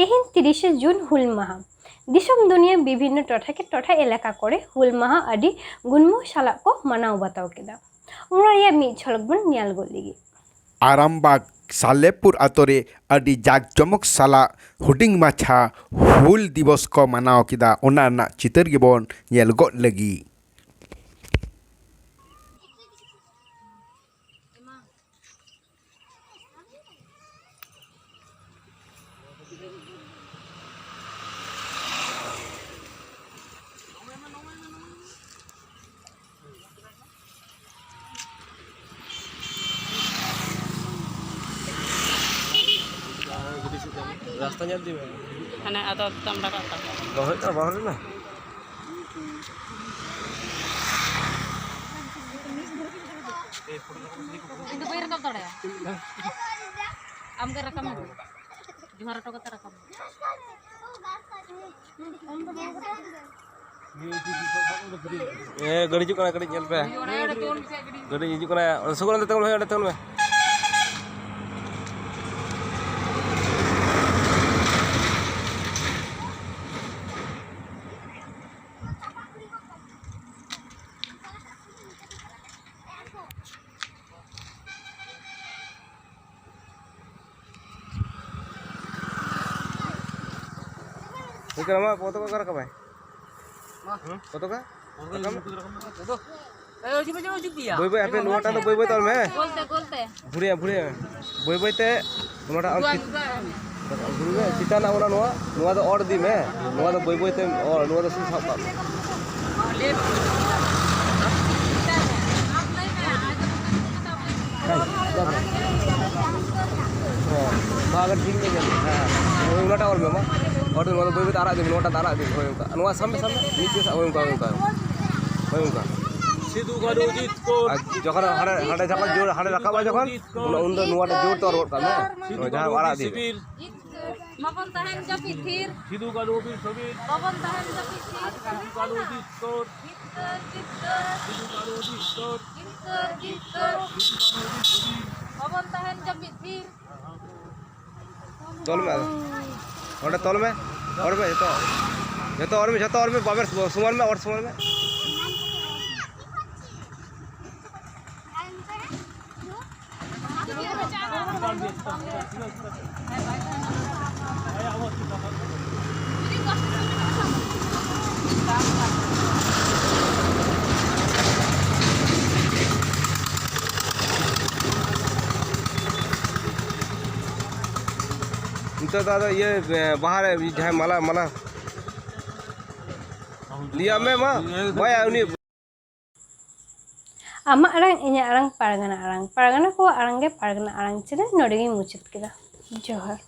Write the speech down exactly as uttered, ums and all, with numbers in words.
ᱛᱮᱦᱮᱧ ᱛᱤᱨᱤᱥᱮ ᱡᱩᱱ ᱦᱩᱞ ᱢᱟᱦᱟ᱾ ᱫᱤᱥᱚᱢ ᱫᱩᱱᱤᱭᱟᱹ ᱵᱤᱵᱷᱤᱱᱱᱚ ᱴᱚᱴᱷᱟ ᱠᱮ ᱴᱚᱴᱷᱟ ᱮᱞᱟᱠᱟ ᱠᱚᱨᱮ ᱦᱩᱞ ᱢᱟᱦᱟ ᱟᱹᱰᱤ ᱜᱩᱱᱢᱟᱱ ᱥᱟᱞᱟᱜ ᱠᱚ ᱢᱟᱱᱟᱣ ᱵᱟᱛᱟᱣ ᱠᱮᱫᱟ᱾ ᱚᱱᱟ ᱨᱮᱭᱟᱜ ᱢᱤᱫ ᱡᱷᱚᱞᱚᱠ ᱵᱚᱱ ᱧᱮᱞ ᱜᱚᱫ ᱞᱮᱜᱮ᱾ ᱟᱨᱟᱢᱵᱟᱜᱽ ᱥᱟᱞᱮᱯᱩᱨ ᱟᱛᱳ ᱨᱮ ᱟᱹᱰᱤ ᱡᱟᱠ ᱡᱚᱢᱚᱠ ᱥᱟᱞᱟᱜ ᱦᱩᱰᱤᱧ ᱢᱟᱪᱷᱟ ᱦᱩᱞ ᱫᱤᱵᱚᱥ ᱠᱚ ᱢᱟᱱᱟᱣ ᱠᱮᱫᱟ, ᱚᱱᱟ ᱨᱮᱱᱟᱜ ᱪᱤᱛᱟᱹᱨ ᱜᱮᱵᱚᱱ ᱧᱮᱞ ᱜᱚᱫ ᱞᱮᱜᱮ᱾ ᱨᱟᱥᱛᱟ ᱧᱮᱞ ᱤᱫᱤ ᱢᱮ᱾ ᱦᱟᱱᱮ ᱟᱫᱚ ᱮᱠᱫᱚᱢ ᱞᱟᱜᱟᱜ ᱠᱟᱱᱟ᱾ ᱵᱟᱝ ᱦᱩᱭᱩᱜ ᱠᱟᱱᱟ, ᱵᱟᱝ ᱦᱩᱭ ᱞᱮᱱᱟ᱾ ᱤᱧ ᱫᱚ ᱵᱟᱹᱧ ᱨᱟᱠᱟᱵ ᱫᱟᱲᱮᱭᱟᱜᱼᱟ᱾ ᱟᱢ ᱜᱮ ᱨᱟᱠᱟᱵ ᱢᱮ᱾ ᱡᱚᱦᱟᱨ ᱦᱚᱴᱚ ᱠᱟᱛᱮ ᱨᱟᱠᱟᱵ ᱢᱮ᱾ ᱮ, ᱜᱟᱹᱰᱤ ᱦᱤᱡᱩᱜ ᱠᱟᱱᱟ, ᱠᱟᱹᱴᱤᱡ ᱧᱮᱞ ᱯᱮ᱾ ᱜᱟᱹᱰᱤ ᱦᱤᱡᱩᱜ ᱠᱟᱱᱟ, ᱥᱩᱜᱩᱱ ᱚᱸᱰᱮ ᱛᱤᱸᱜᱩᱱ ᱢᱮ, ᱚᱸᱰᱮ ᱛᱤᱸᱜᱩᱱ ᱢᱮ᱾ ᱦᱩᱭ ᱠᱟᱱᱟ, ᱢᱟ ᱯᱚᱛᱟᱠᱟ ᱚᱠᱟ ᱨᱟᱠᱟᱵᱟᱭ? ᱢᱟ᱾ ᱦᱩᱸ? ᱯᱚᱛᱟᱠᱟ? ᱯᱚᱛᱟᱠᱟ ᱨᱟᱠᱟᱵ ᱢᱮ᱾ ᱫᱚ᱾ ᱮ, ᱚᱡᱩ, ᱚᱡᱩ, ᱚᱡᱩ ᱫᱤᱭᱟ᱾ ᱵᱟᱹᱭ ᱵᱟᱹᱭ, ᱟᱯᱮ ᱱᱚᱣᱟᱴᱟᱜ ᱫᱚ ᱵᱟᱹᱭ ᱵᱟᱹᱭ ᱛᱮ ᱚᱞ ᱢᱮ᱾ ᱜᱳᱞ ᱛᱮ, ᱜᱳᱞ ᱛᱮ᱾ ᱵᱷᱩᱲᱤᱭᱟ, ᱵᱷᱩᱲᱤᱭᱟ᱾ ᱵᱟᱹᱭ ᱵᱟᱹᱭ ᱛᱮ ᱱᱚᱣᱟᱴᱟᱜ ᱟᱢ ᱩᱜᱟᱹ, ᱪᱮᱛ-, ᱩᱜᱟᱹ᱾ ᱵᱷᱩᱲᱤ ᱢᱮ, ᱪᱮᱛᱟᱱ ᱨᱮᱱᱟᱜ ᱚᱱᱟ ᱱᱚᱣᱟ, ᱱᱚᱣᱟ ᱫᱚ ᱚᱨ ᱤᱫᱤ ᱢᱮ᱾ ᱱᱚᱣᱟ ᱫᱚ ᱵᱟᱹᱭ ᱵᱟᱹᱭ ᱛᱮ ᱚᱨ, ᱱᱚᱣᱟ ᱫᱚ ᱥᱩᱫᱷᱩ ᱥᱟᱵ ᱠᱟᱜ ᱢᱮ᱾ ᱦᱮᱸ, ᱢᱟ ᱟᱜᱟᱨ ᱴᱷᱤᱠ ᱧᱮᱞ ᱧᱟᱢ, ᱦᱮᱸ, ᱦᱮᱸ᱾ ᱳᱭ ᱚᱱᱟᱴᱟᱜ ᱚᱞ ᱢᱮ, ᱢᱟ᱾ ᱦᱚᱲ ᱫᱚ ᱱᱚᱣᱟ ᱫᱚ ᱵᱟᱹᱭ ᱵᱟᱹᱭ ᱛᱮ ᱟᱨᱟᱜ ᱤᱫᱤ ᱢᱮ, ᱱᱚᱣᱟᱴᱟᱜ ᱫᱚ ᱟᱨᱟᱜ ᱤᱫᱤ ᱢᱮ, ᱦᱳᱭ ᱚᱱᱠᱟ᱾ ᱱᱚᱣᱟ ᱥᱟᱢᱱᱮ ᱥᱟᱢᱱᱮ ᱢᱤᱫᱴᱮᱡ ᱥᱟᱵ, ᱦᱳᱭ ᱚᱱᱠᱟ, ᱦᱳᱭ ᱚᱱᱠᱟ, ᱦᱳᱭ ᱚᱱᱠᱟ᱾ ᱥᱤᱫᱩ ᱠᱟᱹᱱᱦᱩ ᱡᱤᱛᱠᱚᱨ᱾ ᱟᱨ ᱡᱚᱠᱷᱚᱱ ᱦᱟᱸᱰᱮ, ᱦᱟᱸᱰᱮ ᱡᱚᱠᱷᱚᱱ ᱡᱳᱨ, ᱦᱟᱸᱰᱮ ᱨᱟᱠᱟᱵᱟ ᱡᱚᱠᱷᱚᱱ, ᱩᱱ, ᱩᱱ ᱫᱚ ᱱᱚᱣᱟᱴᱟᱜ ᱡᱳᱨ ᱛᱮ ᱚᱨ ᱜᱚᱫ ᱠᱟᱜ ᱢᱮ᱾ ᱥᱤᱫᱩ ᱱᱚᱣᱟ ᱡᱟᱦᱟᱸ ᱠᱟᱹᱱᱦᱩ ᱟᱨᱟᱜ ᱤᱫᱤ ᱢᱮ᱾ ᱥᱤᱵᱤᱨ᱾ ᱵᱟᱵᱚᱱ ᱛᱟᱦᱮᱱ ᱡᱟᱹᱯᱤᱫ ᱛᱷᱤᱨ᱾ ᱥᱤᱫᱩ ᱠᱟᱹᱱᱦᱩ ᱵᱤᱨ ᱥᱚᱵᱤᱨ᱾ ᱵᱟᱵᱚᱱ ᱛᱟᱦᱮᱱ ᱡᱟᱹᱯᱤᱫ ᱛᱷᱤᱨ᱾ ᱥᱤᱫᱩ ᱠᱟᱹᱱᱦᱩ ᱡᱤᱛᱠᱚᱨ᱾ ᱡᱤᱛᱠᱟᱹᱨ, ᱡᱤᱛᱠᱟᱹᱨ᱾ ᱥᱤᱫᱩ ᱠᱟᱹᱱᱦᱩ ᱡᱤᱛᱠᱚᱨ᱾ ᱡᱤᱛᱠᱟᱹᱨ, ᱡᱤᱛᱠᱟᱹᱨ᱾ ᱥᱤᱫᱩ ᱠᱟᱹᱱᱦᱩ ᱵᱤᱨ ᱥᱚᱵᱤᱨ᱾ ᱵᱟᱵᱚᱱ ᱛᱟᱦᱮᱱ ᱡᱟᱹᱯᱤᱫ ᱛᱷᱤᱨ᱾ ᱛᱚᱞ ᱢᱮ ᱟᱫᱚ᱾ ᱚᱸᱰᱮ ᱛᱚᱞ ᱢᱮ᱾ ᱚᱨ ᱢᱮ ᱡᱚᱛᱚ᱾ ᱡᱚᱛᱚ ᱚᱨ ᱢᱮ, ᱡᱚᱛᱚ ᱚᱨ ᱢᱮ, ᱵᱟᱵᱮᱨ ᱥᱚᱢᱟᱱ ᱢᱮ, ᱚᱨ ᱥᱚᱢᱟᱱ ᱢᱮ᱾ ᱱᱤᱛᱚᱜ ᱫᱚ ᱟᱫᱚ ᱤᱭᱟᱹ, ᱵᱟᱦᱟ ᱨᱮ ᱡᱟᱦᱟᱸᱭ ᱢᱟᱞᱟ, ᱢᱟᱞᱟ ᱞᱟᱹᱭᱟᱜ ᱢᱮ ᱢᱟ, ᱵᱟᱭᱟ ᱩᱱᱤ᱾ ᱟᱢᱟᱜ ᱟᱲᱟᱝ, ᱤᱧᱟᱹᱜ ᱟᱲᱟᱝ, ᱯᱟᱨᱜᱟᱱᱟ ᱟᱲᱟᱝ, ᱯᱟᱨᱜᱟᱱᱟ ᱠᱚᱣᱟᱜ ᱟᱲᱟᱝ ᱜᱮ ᱯᱟᱨᱜᱟᱱᱟ ᱟᱲᱟᱝ ᱪᱮᱱᱮᱞ ᱱᱚᱰᱮ ᱜᱤᱧ ᱢᱩᱪᱟᱹᱫ ᱠᱮᱫᱟ᱾ ᱡᱚᱦᱟᱨ᱾